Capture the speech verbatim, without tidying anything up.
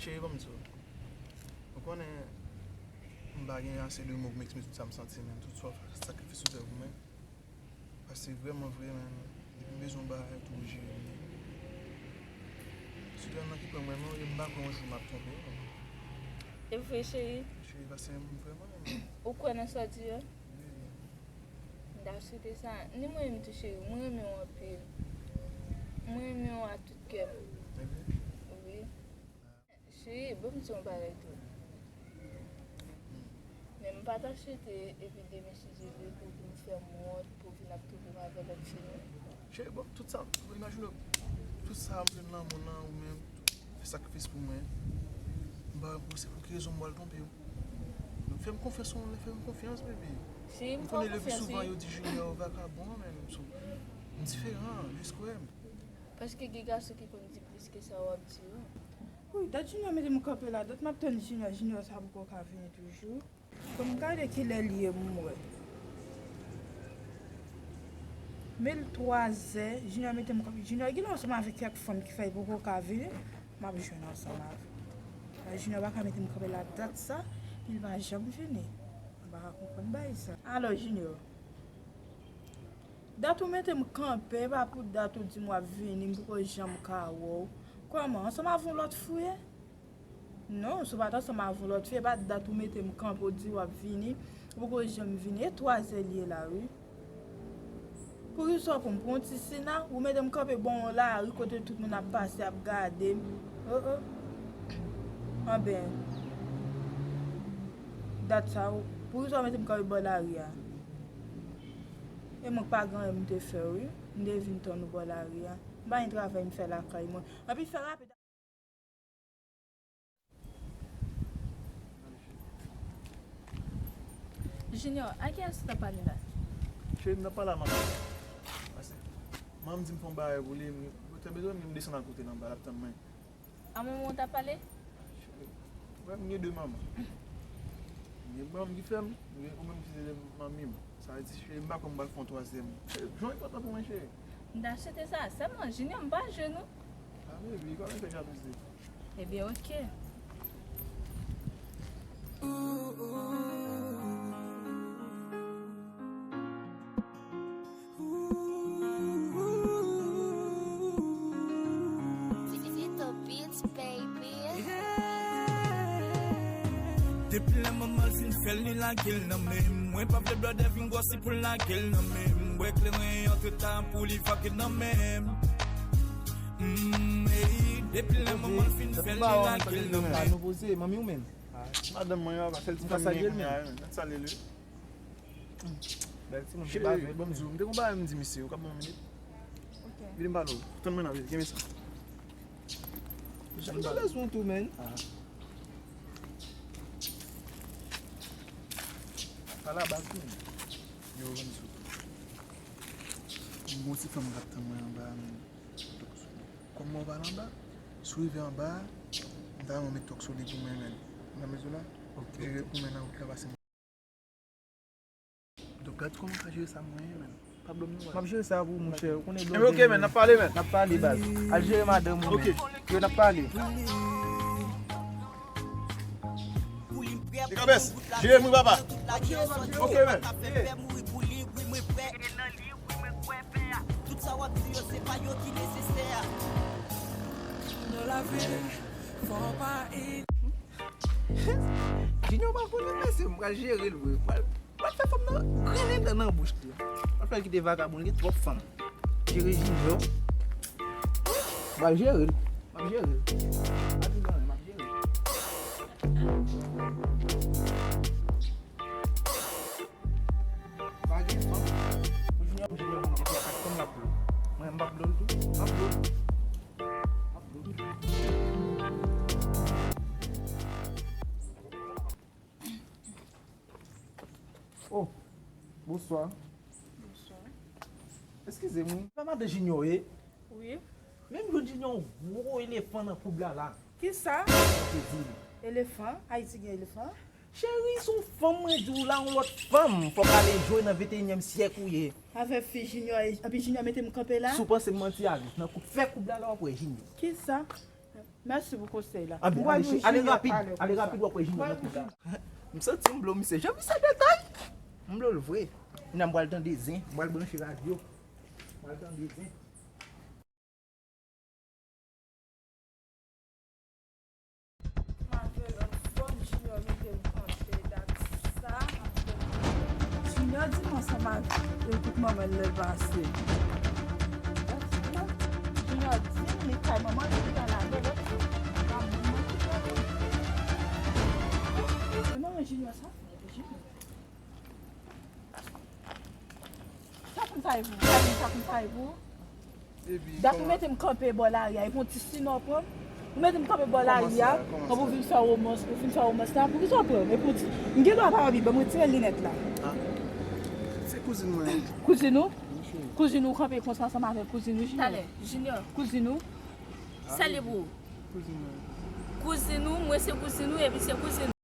Cheri, ban m di w. Ou konnen, m pa gen ase de mo pou m eksprime tout sa m santi, men tout sa w fè, sakrifis ou fè pou mwen. Paske vrèman vre, men, depi m bezwen yon bagay, ou toujou jere m li. Sitwayen nan ki pran mwen, non, e m pa kwè yon jou m ap twonpe w, non. E vre, cheri? Cheri, paske m vrèman renmen w. Ou kwè nan sa w di yo? Wi, wi. M ta swete sa. Ni mwen menm tou, cheri, mwen renmen w anpil. Mwen renmen w a tout kè m. E vre? Wi. Cheri, ban m di yon bagay tou. Men m pa ta swete epi demen, si Dye vle, pou vin fè m wont, pou vin ap twouve m avè lòt fi nou. Cheri, bon, tout sa, imajine w, tout sa m jwenn nan mond lan, ou menm, fè sakrifis pou mwen. M pa wè pou se pou ki rezon m pral twonpe w. Donk, fè m konfyans, yon lè fè m konfyans, baby. Cheri, m fè w konfyans, wi. Ou konnen le pi souvan, yo di Junior vakabon, men m sou, m diferan, just kwè m. Paske gen gason ki konn di plis ke sa w ap di yo. Wi, dat Junior mete m kanpe la, dat m ap tann Junior, Junior sa poko ka vini toujou. Fò m gade kilè l ye, m wè. Men l twa zè, Junior mete m kanpe. Junior genlè ansanm avèk kèk fanm ki fè l poko ka vini, m ap jwenn ansanm avè l. Junior pa ka mete m kanpe la dat sa, epi l pa janm vini. M pa ka konprann bagay sa. Alò, Junior, dat ou mete m kanpe, pa pou dat ou di m w ap vini, m poko janm ka wè w. Kòman, ansanm avè yon lòt fi w ye? Non, si w pa t ansanm avè yon lòt fi, e pa dat ou mete m kanpe, w di w ap vini, ou poko janm vini. E twa zè l ye la, wi. Poukisa w pran m pou yon ti sina? Ou mete m kanpe bò yon lari kote tout moun ap pase, ap gade m. Oh, oh. Anben, dat sa, w, poukisa w mete m kanpe bò lari a? E mwen k pa gen anyen m te fè, wi. M te vin tann ou bò lari a. M pa gen travay m fè lakay mwen. Anpi fè rapid. Junior, a kiyès ou t ap pale la? Cheri, m t ap pale a manman. Pase, manman m di m fè yon bagay pou li, m, yo te bezwen m, m desann al kote l anba, l ap tann mwen. A manman w t ap pale? Cheri, ou wè m gen de manman. M gen manman m ki fè m, m gen ou menm ki se manmi m. Sa vle di, cheri, m pa kwè m pral fè yon twazyèm. Cheri, jan w enpòtan pou mwen, cheri. M ta swete sa sèlman, Junior, m pa jwe non. A, baby, kòman fè jalouzi? Ebyen, oke. Depi lè manman l fin fè l, li lage l nan men m. Mwen pa vle blòdè vin gwòsi pou l lage l nan men m. Bwè kleren an twò ta pou li vage nan men m. Mm, ey, depi lè manman l fin fè l, li lage l nan men m. Nou poze, manmi w menm. Madanm mwen, yo, pa sèl ti fanmi mwen, men, nan salye l, wi. Bèl timoun ki baz, wi, ban m di w, m te gon bagay m di misye, ou ka ban m yon minit? Ok. Vini m pale w. Tann mwen nan, vini, kenbe sa. Janm nan bezwen tou, men. Ah. Pale a baz, men. Yo, ban m di w. M gon ti fanm k ap tann mwen anba, men. Kòman w pale anba? Si w rive anba, m ta renmen w met tòk sou li pou mwen, men. Nan mezon la, ok, jere pou mwen nan wout la, pase m. Donk, gad kòman w ka jere sa mwen, men. Pa blo m non, baz. M ap jere sa pou ou, monchè. Ou konnen blo m. Ok, men, n ap pale, men. N ap pale, baz. Al jere madanm ou, men. Ok. Yo, n ap pale. Dekabès, jere m wi, papa. Ok, men. Tout sa w ap di yo, se pa yo ki nesesè. Nan lavi, fò w pa. Junior pa konnen, mesye, m pral jere l vre. M pral, m pral fè fanm nan grennen dan nan bouch li. M pral fè l kite vagabon, li gen twòp fanm. Jere Junior. M pral jere l. M ap jere l. Pa di l anyen, m ap jere l. Pa gen fanm. Pou Junior, pou Junior, pou Junior, kat fanm l ap blo. Mwen, m p ap blo l tou. M ap blo l. M ap blo l. Oh, bonswa. Bonswa. Eskize m, wi. Pa madan Junior ye? Wi. Men m jwenn Junior yon gwo elefan nan koub la, la. Kisa? Mwen te di l. Elefan? Ayiti gen elefan? Cheri, se yon fanm mwen di w la, yon lòt fanm. Fò w ale jwe nan venteyinyèm syèk ou ye. Avèk fi Junior, epi Junior mete m kanpe la? Si w panse m manti, ale nan koub, fè koub la, la w ap wè Junior. Kisa? Mèsi pou konsèy la. Anben, ale rapid, ale rapid, w ap wè Junior nan pita. M santi m blo misye. Jan misye detay. M blo l vre. Kounya m pral tande zen, m pral branche radyo. M pral tande zen. Maten anfòm, Junior mete m kanpe dat sa. Junior di m ansanm ak, ekout manman l lè l pase. Junior di m li kay manman l, li pral avè lòt fi. Manman Junior sa? Sa konn sa e pou? Sa konn sa e pou? Dat ou mete m kanpe bò lari a, epi yon ti sinò pran m. Ou mete m kanpe bò lari a, kòman pou vin fè womans, ou vin fè womans la, poukisa w pran m? Epi yon ti, m gen dwa pa anvi, ban m retire linèt la. Se kouzin mwen. Kouzin ou? Kouzin ou kanpe konsa ansanm avèk kouzin ou, Junior? Talè, Junior. Kouzin ou? Sèl li pou ou. Kouzin mwen. Kouzin ou, mwen se kouzin ou, epi se kouzin ou.